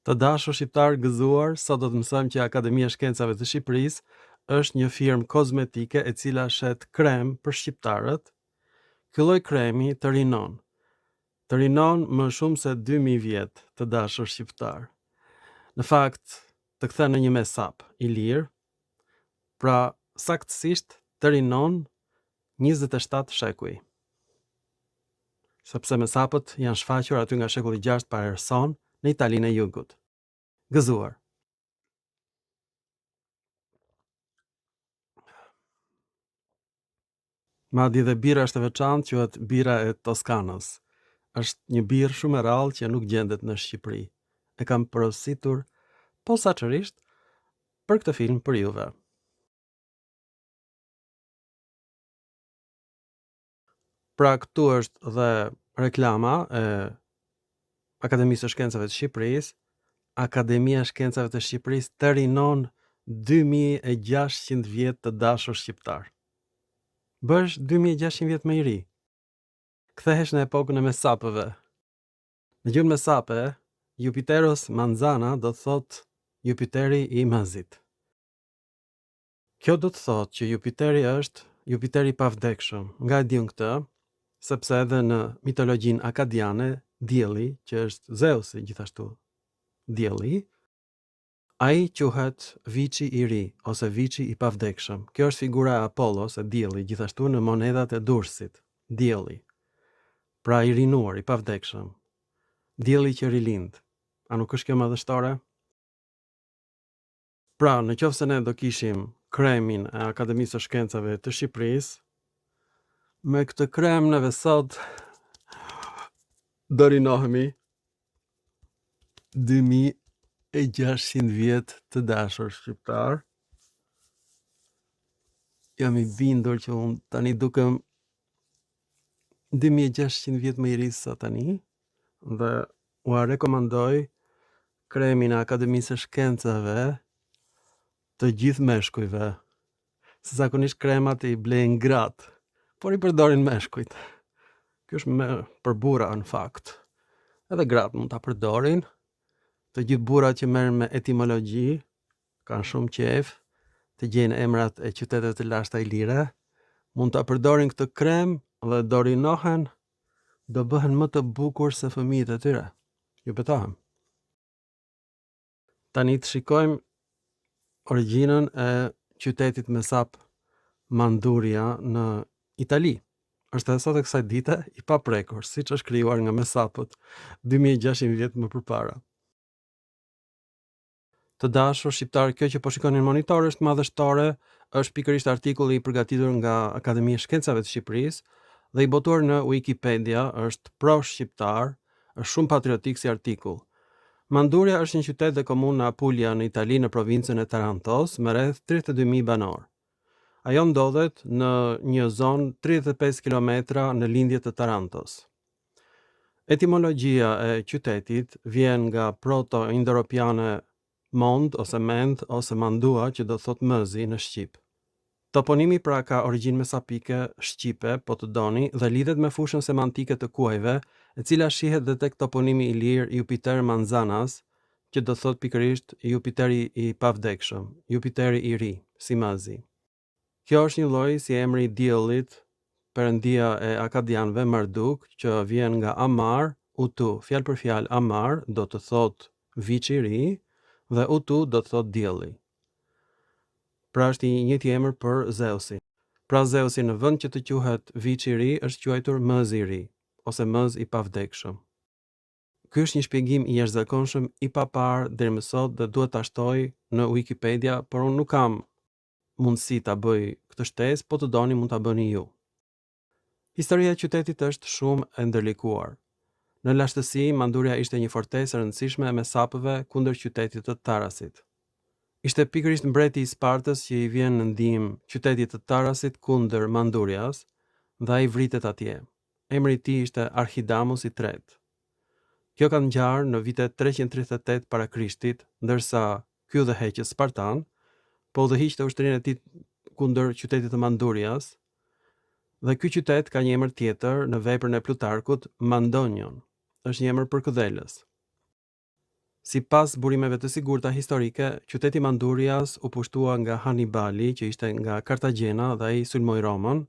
Të dashur shqiptarë gëzuar, sot do të mësojmë që Akademia e Shkencave të Shqipërisë është një firmë kozmetike e cila shet krem për shqiptarët. Ky lloj kremi të rinon. Të rinon më shumë se 2000 vjet, të dashur shqiptarë. Në fakt, të kthen në një mesap ilir, pra saktësisht të rinon 27 shekuj. Sepse mesapët janë shfaqur aty nga shekulli 6 para erës sonë në Italinë e Jugut. Gëzuar. Madje dhe birra është e veçantë, quhet birra e Toskanës. Është një birrë shumë e rrallë që nuk gjendet në Shqipëri. E kam porositur posaçërisht për këtë film për juve. Pra këtu është dhe reklama e Akademisë së Shkencave të Shqipërisë. Akademia e Shkencave të Shqipërisë të rinon 2600 vjet të dashur shqiptar. Bëhesh 2600 vjet më i ri. Kthehesh në epokën e mesapëve. Në gjuhën mesape, Jupiteros Manzana do të thotë Jupiteri i Mëzit. Kjo do të thotë që Jupiteri është Jupiteri i pavdekshëm. Nga e di unë këtë? Sepse edhe në mitologjinë akadiane, dielli, që është Zeusi gjithashtu, dielli, ai quhet Viçi i ri ose Viçi i pavdekshëm. Kjo është figura e Apollos, e diellit, gjithashtu në monedhat e Durrësit, dielli. Pra i rinuar, i pavdekshëm. Dielli që rilind. A nuk është kjo madhështore? Pra, në qoftë se ne do kishim kremin e Akademisë së Shkencave të Shqipërisë, me këtë krem neve sot do rinohemi 2600 vjet të dashur shqiptar. Jam i bindur që unë tani dukem 2600 vjet më i ri sa tani dhe ua rekomandoj kremin e Akademisë së Shkencave të gjithë meshkujve. Se zakonisht kremat i blejnë gratë, por i përdorin meshkujt. Kjo është më për burra në fakt. Edhe gratë mund ta përdorin. Të gjithë burrat që merren me etimologji kanë shumë qejf të gjejnë emrat e qyteteve të lashta ilire, mund ta përdorin këtë krem dhe do rinohen, do bëhen më të bukur se fëmijët e tyre. Ju betohem. Tani të shikojmë origjinën e qytetit mesap Manduria në Itali. Është edhe sot e kësaj dite i paprekur, siç është krijuar nga mesapët 2600 vjet më përpara. Të dashur shqiptarë, kjo që po shikoni në monitor është madhështore, është pikërisht artikulli i përgatitur nga Akademia e Shkencave të Shqipërisë dhe i botuar në Wikipedia, është pro shqiptar, është shumë patriotik si artikull. Manduria është një qytet dhe komunë në Apulia në Itali në provincën e Tarantos me rreth 32.000 banorë. Ajo ndodhet në një zonë 35 kilometra në lindje të Tarantos. Etimologjia e qytetit vjen nga proto-indoeuropiane mond ose mend ose mandua që do të thotë mëzi në shqip. Toponimi pra ka origjinë mesapike, shqipe, po të doni, dhe lidhet me fushën semantike të kuajve, e cila shihet dhe tek toponimi ilir Jupiter Manzanas, që do të thotë pikërisht Jupiteri i pavdekshëm, Jupiteri i ri, si mëzi. Kjo është një lloj si emri i diellit, perëndia e akadianëve Marduk, që vjen nga Amar, Utu, fjalë për fjalë Amar do të thotë viç i ri dhe Utu do të thotë dielli. Pra është i njëjti emër për Zeusin. Pra Zeusi në vend që të quhet viç i ri është quajtur mëz i ri ose mëz i pavdekshëm. Ky është një shpjegim i jashtëzakonshëm i paparë deri më sot dhe duhet ta shtoj në Wikipedia, por unë nuk kam mundësi ta bëj këtë shtesë, po të doni mund ta bëni ju. Historia e qytetit është shumë e ndërlikuar. Në lashtësi, Manduria ishte një fortesë e rëndësishme e mesapëve kundër qytetit të Tarasit. Ishte pikërisht mbreti i Spartës që i vjen në ndihmë qytetit të Tarasit kundër Mandurias dhe ai vritet atje. Emri i tij ishte Archidamus i tretë. Kjo ka ngjarë në vitet 338 para Krishtit, ndërsa ky udhëheqës spartan po udhëhiqte ushtrinë e tij kundër qytetit të Mandurias, dhe ky qytet ka një emër tjetër në veprën e Plutarkut, Mandonion. Është një emër përkëdhelës. Sipas burimeve të sigurta historike, qyteti Mandurias u pushtua nga Hanibali, që ishte nga Kartagjena dhe ai sulmoi Romën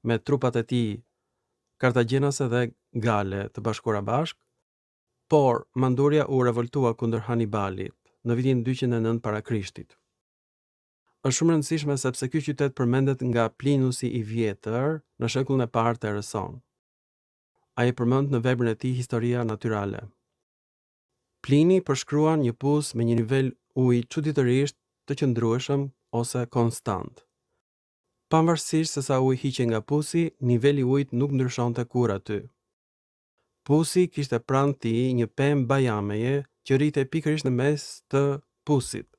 me trupat e tij kartagjenase dhe gale të bashkuara bashkë. Por, Manduria u revoltua kundër Hanibalit në vitin 209 para Krishtit. Është shumë e rëndësishme sepse ky qytet përmendet nga Plinusi i Vjetër në shekullin e parë të erës sonë. Ai e përmend në veprën e tij Historia Natyrale. Plini përshkruan një pus me një nivel uji çuditërisht të qëndrueshëm ose konstant. Pavarësisht se sa ujë hiqej nga pusi, niveli i ujit nuk ndryshonte kurrë aty. Pusi kishte pranë tij një pemë bajameje që rritej pikërisht në mes të pusit.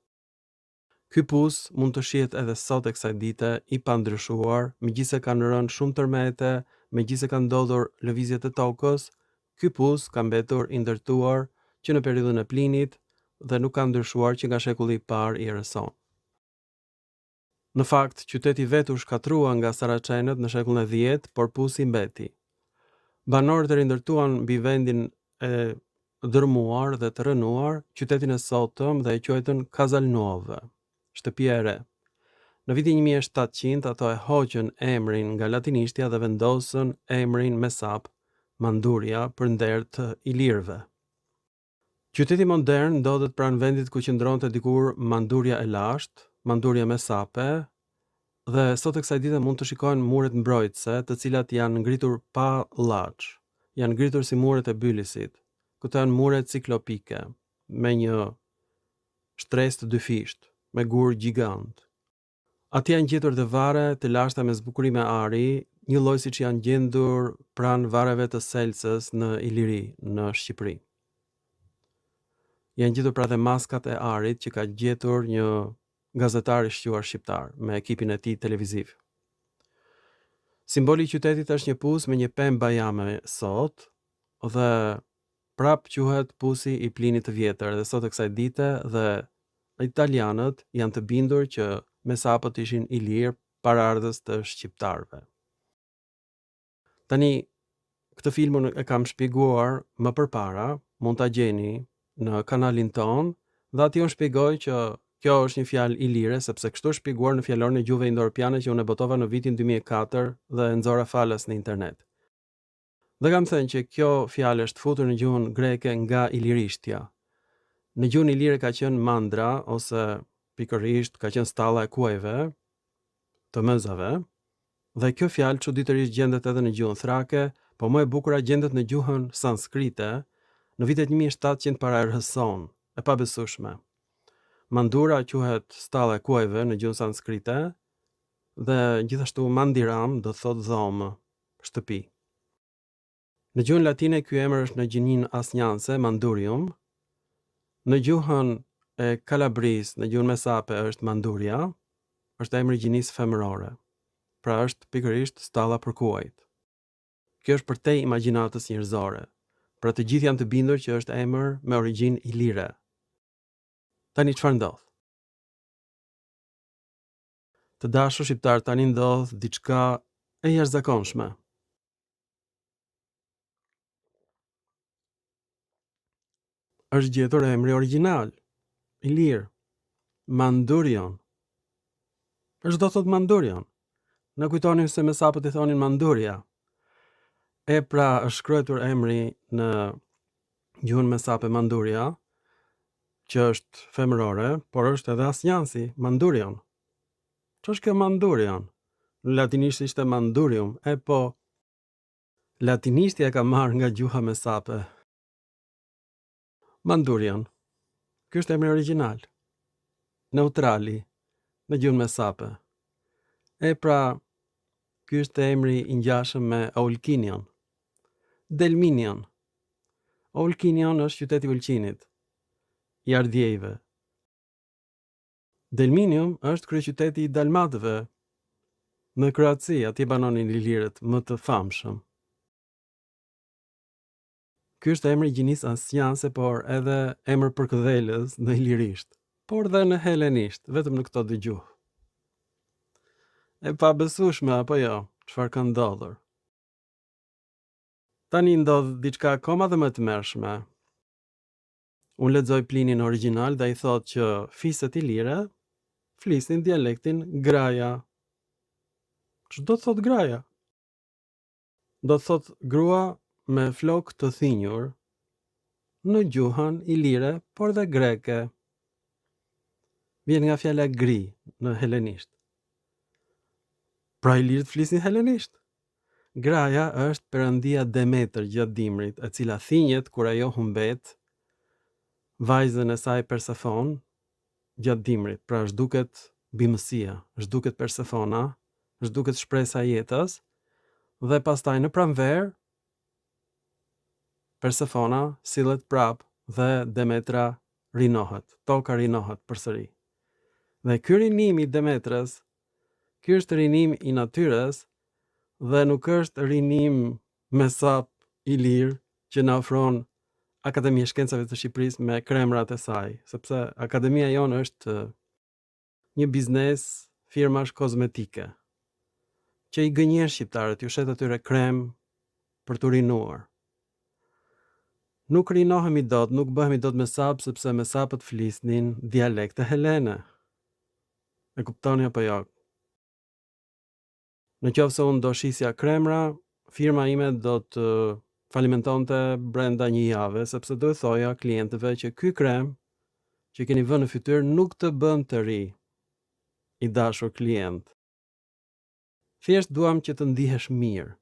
Ky pus mund të shihet edhe sot e kësaj dite i pandryshuar, megjithëse kanë rënë shumë tërmete, megjithëse kanë ndodhur lëvizje të tokës, ky pus ka mbetur i ndërtuar që në periudhën e Plinit dhe nuk ka ndryshuar që nga shekulli i parë i erës sonë. Në fakt, qyteti vetë u shkatërrua nga saracenët në shekullin e dhjetë, por pusi mbeti. Banorët e rindërtuan mbi vendin e dërrmuar dhe të rrënuar qytetin e sotëm dhe e quajtën Casalnuove, Shtëpia e Re. Në vitin 1700 ato e hoqën emrin nga latinishtja dhe vendosën emrin mesap Manduria për nder të ilirëve. Qyteti modern ndodhet pranë vendit ku qëndronte dikur Manduria e lashtë, Manduria Mesape, dhe sot e kësaj dite mund të shikohen muret mbrojtëse, të cilat janë ngritur pa llaç. Janë ngritur si muret e Bylisit. Këto janë mure ciklopike, me një shtresë të dyfishtë, me gurë gjigantë. Atje janë gjetur dhe varre të lashta me zbukurime ari, njëlloj siç janë gjendur pranë varreve të Selcës në Iliri, në Shqipëri. Janë gjetur pra dhe maskat e arit që ka gjetur një gazetar i shquar shqiptar me ekipin e tij televiziv. Simboli i qytetit është një pus me një pemë bajame sot dhe prapë quhet pusi i Plinit të Vjetër dhe sot e kësaj dite dhe italianët janë të bindur që mesapët ishin ilirë paraardhës të shqiptarëve. Tani këtë film unë e kam shpjeguar më përpara, mund ta gjeni në kanalin tonë dhe aty unë shpjegoj që kjo është një fjalë ilire sepse kështu është shpjeguar në fjalorin e gjuhëve indoeuropiane që unë e botova në vitin 2004 dhe e nxora falas në internet. Dhe kam thënë që kjo fjalë është futur në gjuhën greke nga ilirishtja. Në gjuhën ilire ka qenë mandra ose pikërisht ka qenë stalla e kuajve, të mëzave, dhe kjo fjalë çuditërisht gjendet edhe në gjuhën thrake, po më e bukura gjendet në gjuhën sanskrite në vitet 1700 para erës sonë, e pabesueshme. Mandura quhet stalla e kuajve në gjuhën sanskrite dhe gjithashtu mandiram do të thotë dhomë. Shtëpi. Në gjuhën latine ky emër është në gjininë asnjanëse, Mandurium. Në gjuhën e Kalabrisë, në gjuhën mesape është Manduria, është emri i gjinisë femërore. Pra është pikërisht stalla për kuajt. Kjo është përtej imagjinatës njerëzore. Pra të gjithë janë të bindur që është emër me origjinë ilire. Tani çfarë ndodh? Të dashur shqiptarë tani ndodh diçka e jashtëzakonshme. Është gjetur emri origjinal, ilir, Mandurion. Për ç'do thotë Mandurion? Ne kujtonim se mesapët i thonin Manduria. E pra është shkruajtur emri në gjuhën mesape Manduria, që është femërore, por është edhe asnjanësi, Mandurion. Ç'është kjo Mandurion? Në latinisht ishte Mandurium, e po, latinishtja e ka marrë nga gjuha mesape. Mandurion. Ky është emri origjinal. Neutrali, në gjuhën mesape. E pra, ky është emri i ngjashëm me Aulkinion. Delminion. Aulkinion është qyteti i Ulqinit, i Ardiejve. Delminium është kryeqyteti i Dalmatëve në Kroaci, atje banonin ilirët më të famshëm. Ky është emri i gjinisë asnjanëse, por edhe emër përkëdhelës në ilirisht, por dhe në helenisht, vetëm në këto dy gjuhë. E pabesueshme apo jo, çfarë ka ndodhur? Tani ndodh diçka akoma dhe më e tmerrshme. Unë lexoj Plinin origjinal dhe ai thotë që fiset ilire flisnin dialektin Graja. Ç'do të thotë Graja? Do të thotë grua me flokë të thinjur në gjuhën ilire, por dhe greke. Vjen nga fjala gri në helenisht. Pra ilirët flisnin helenisht. Graja është perëndia Demeter gjatë dimrit, e cila thinjet kur ajo humbet vajzën e saj Persefonë gjatë dimrit, pra zhduket bimësia, zhduket Persefona, zhduket shpresa e jetës dhe pastaj në pranverë Persefona sillet prapë dhe Demetra rinohet, toka rinohet përsëri. Dhe ky rinim i Demetrës, ky është rinim i natyrës dhe nuk është rinim mesap ilir që na ofron Akademia e Shkencave të Shqipërisë me kremrat e saj, sepse akademia jonë është një biznes firmash kozmetike që i gënjen shqiptarët, ju shet atyre krem për t'u rinuar. Nuk rinohemi dot, nuk bëhemi dot mesap sepse mesapët flisnin dialekte helene. E kuptoni apo jo? Në qoftë se unë do shisja kremra, firma ime do të falimentonte brenda një jave, sepse do i thoja klientëve që ky krem që keni vënë në fytyrë nuk të bën të ri, i dashur klient. Thjesht duam që të ndihesh mirë,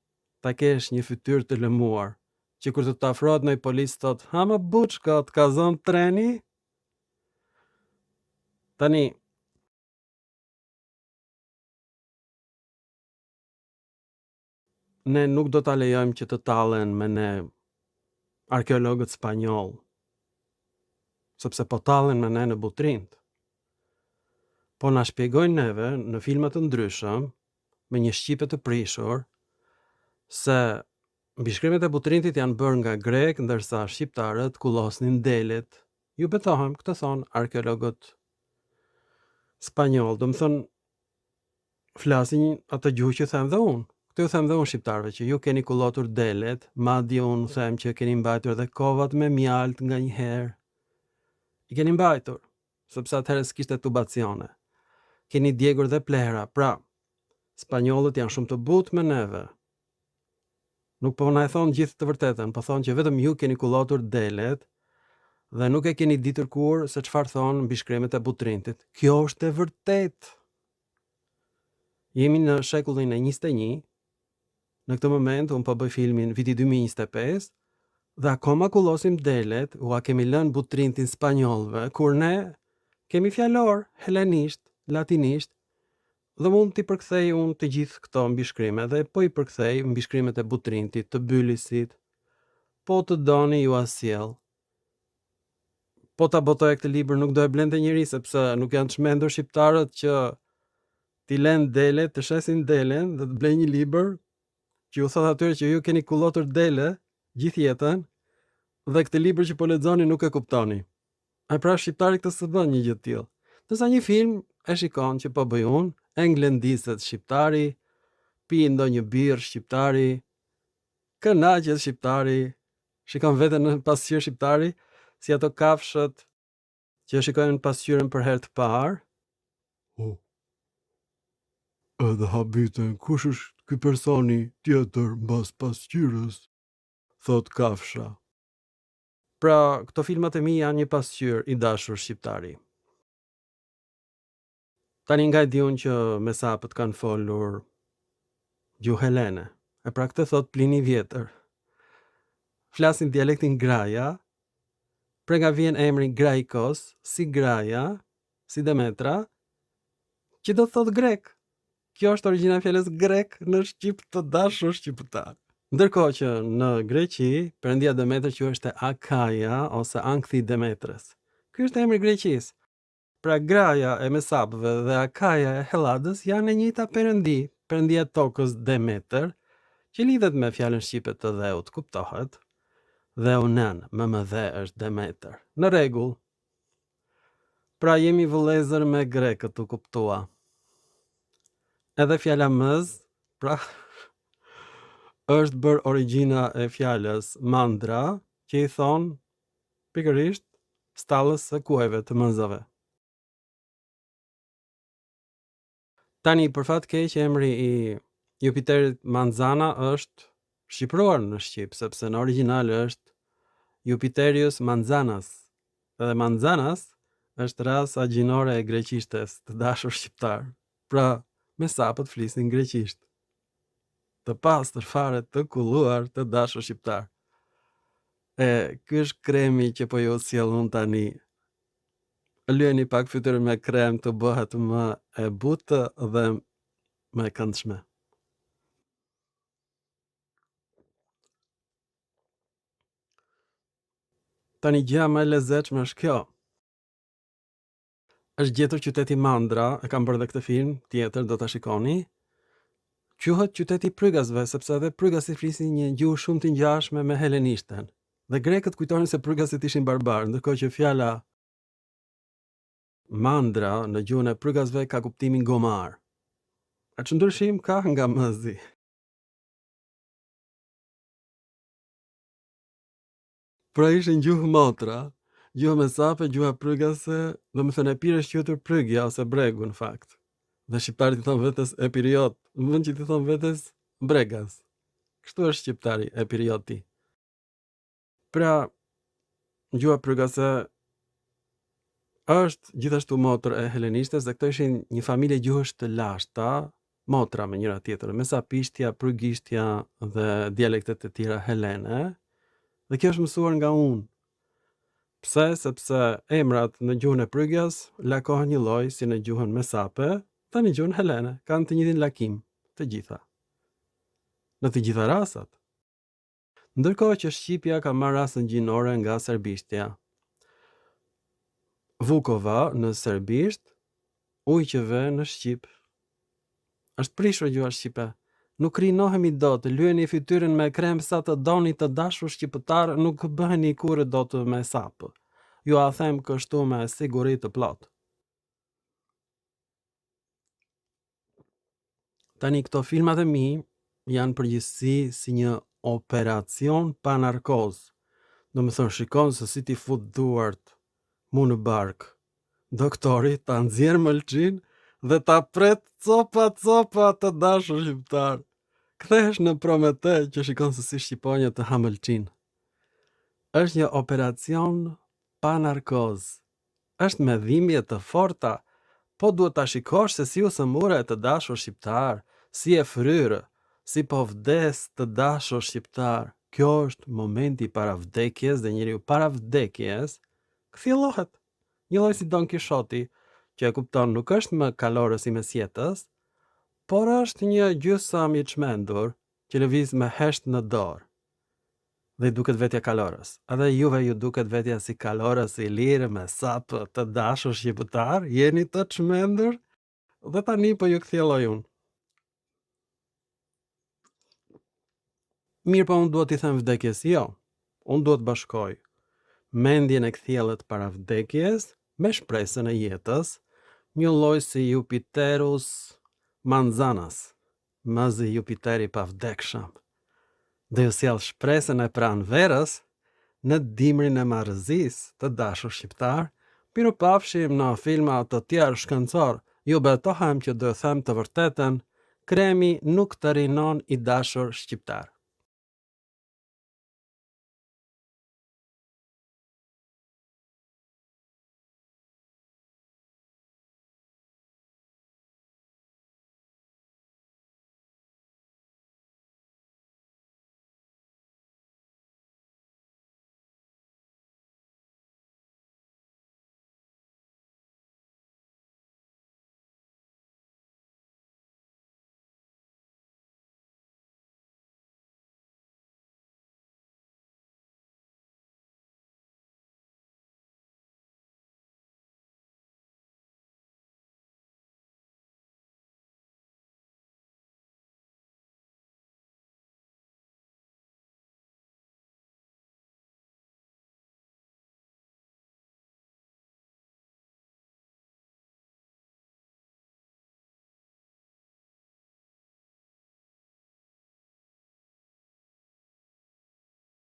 ta kesh një fytyrë të lëmuar, që kur të të afrohet ndonjë polic thotë, ha mo buçko, të ka zënë treni? Tani, ne nuk do ta lejojmë që të tallen me ne arkeologët spanjollë, sepse po tallen me ne në Butrint. Po na shpjegojnë neve në filma të ndryshëm me një shqipe të prishur se mbishkrimet e Butrintit janë bërë nga grekë ndërsa shqiptarët kullosnin delet. Ju betohem, këtë thonë arkeologët spanjollë, domethënë flasin atë gjuhë që them dhe unë. Këtë ju them dhe unë shqiptarëve që ju keni kullotur delet, madje unë them që keni mbajtur edhe kovat me mjaltë nganjëherë. I keni mbajtur, sepse atëherë s'kishte tubacione. Keni djegur dhe plehra, pra, spanjollët janë shumë të butë me neve. Nuk po na e thonë gjithë të vërtetën, po thonë që vetëm ju keni kullotur delet dhe nuk e keni ditur kurrë se çfarë thonë mbishkrimet e Butrintit. Kjo është e vërtetë. Jemi në shekullin e 21. Në këtë moment unë po bëj filmin viti 2025 dhe akoma kullosim delet, ua kemi lënë Butrintin spanjollëve, kur ne kemi fjalor helenisht, latinisht, Dhe mund t'i përkthej unë të gjithë këto mbishkrime dhe po i përkthej mbishkrimet e Butrintit, të Bylisit. Po të doni jua sjell. Po ta botoja këtë libër nuk do e blente njeri sepse nuk janë çmendur shqiptarët që t'i lënë delet, të shesin delen dhe të blejnë një libër që ju thotë atyre që ju keni kullotur dele gjithë jetën dhe këtë libër që po lexoni nuk e kuptoni. E pra shqiptari këtë s'e bën një gjë të tillë. Ndërsa një film e shikon që po bëj unë, e nglendiset shqiptari, pi ndonjë birrë shqiptari, kënaqet shqiptari, shikon veten në pasqyrë shqiptari, si ato kafshët që shikojnë pasqyrën për herë të parë. Oh. Edhe habiten, kush është ky personi tjetër mbas pasqyrës, thotë kafsha. Pra, këto filmat e mi janë një pasqyrë i dashur shqiptari. Tani nga e di unë që mesapët kanë folur gjuhë helene. E pra këtë thotë Plini i vjetër. Flasin dialektin Graja, prej nga vjen emri Graikos, si Graja, si Demetra, që do të thotë grek. Kjo është origjina e fjalës grek në shqip të dashur shqiptar. Ndërkohë që në Greqi, perëndia Demeter quheshte Akaja ose Ankthi i Demetrës. Ky është emri i Greqisë. Pra Graja e Mesapëve dhe Akaja e Helladës janë e njëjta perëndi, perëndia e tokës Demeter, që lidhet me fjalën shqipe të dheut, kuptohet. Dheu nënë, mëmëdhe është Demeter. Në rregull, Pra jemi vëllezër me grekët u kuptua. Edhe fjala mëz, pra është bërë origjina e fjalës mandra, që i thonë pikërisht Stallës së kuajve të mëzave. Tani, për fat keq, emri i Jupiterit Manzana është shqipëruar në shqip, sepse në origjinal është Jupiterius Manzanas. Dhe Manzanas është rasa gjinore e greqishtes, të dashur shqiptarë. Pra, mesapët flisnin greqisht. Të pastër fare, të kulluar, të dashur shqiptarë. E, ky është kremi që po ju sjell unë tani. Lyeni pak fytyrën me krem të bëhet më e butë dhe më e këndshme. Tani gjëja më e lezetshme është kjo. Është gjetur qyteti Mandra, e kam bërë dhe këtë film tjetër, do ta shikoni. Quhet qyteti i Prygasve, sepse edhe Prygasit flisnin një gjuhë shumë të ngjashme me helenishten. Dhe grekët kujtonin se Prygasit ishin barbarë, ndërkohë që fjala Mandra në gjuhën e Prygasve ka kuptimin gomar. A ç'ndryshim ka nga mëzi? Pra ishin gjuhë motra, gjuha mesape, gjuha prygase, domethënë Epir është quajtur Prygja ose Bregu në fakt. Dhe shqiptarët i thonë vetes Epiriot, në vend që t'i thonë vetes Bregas. Kështu është shqiptari Epirioti. Pra, gjuha prygase është gjithashtu motër e helenishtes dhe këto ishin një familje gjuhësh të lashta, motra me njëra tjetrën, mesapishtja, prygishtja dhe dialektet e tjera helene. Dhe kjo është mësuar nga unë. Pse? Sepse emrat në gjuhën e Prygias lakohen njëlloj si në gjuhën mesape dhe në gjuhën helene, kanë të njëjtin lakim, të gjitha. Në të gjitha rasat. Ndërkohë që shqipja ka marrë rasën gjinore nga serbishtja. Vukova në serbisht, ujqëve në shqip. Është prishur gjuha shqipe. Nuk rinohemi dot, lyeni fytyrën me krem sa të doni të dashur shqiptarë, nuk bëheni kurrë dot mesapë. Jua them kështu me siguri të plotë. Tani këto filmat e mi janë përgjithësi si një operacion pa narkozë. Domethënë shikon se si t'i fut duart mu në bark. Doktori ta nxjerr mëlçinë dhe ta pret copa copa të dashur shqiptar. Kthehesh në Promete që shikon se si shqiponja të ha mëlçinë. Është një operacion pa narkozë. Është me dhimbje të forta, po duhet ta shikosh se si u sëmure të dashur shqiptar, si e fryrë, si po vdes të dashur shqiptar. Kjo është momenti para vdekjes dhe njeriu para vdekjes kthjellohet. Njëlloj si Don Kishoti, që e kupton nuk është më kalorës i mesjetës, por është një gjysëm i çmendur që lëviz me hesht në dorë. Dhe i duket vetja kalorës. Edhe juve ju duket vetja si kalorës i lirë mesapë të dashur shqiptar, jeni të çmendur dhe tani po ju kthjelloj unë. Mirëpo unë dua t'i them vdekjes jo. Unë dua të bashkoj mendjen e kthjellët para vdekjes me shpresën e jetës, njëlloj si Jupiterus Manzanas, Mëzi Jupiter i pavdekshëm, do ju sjellë shpresën e pranverës në dimrin e marrëzisë, të dashur shqiptarë, mirupafshim në filma të tjerë shkencorë, ju betohem që do ju them të vërtetën, kremi nuk të rinon i dashur shqiptar.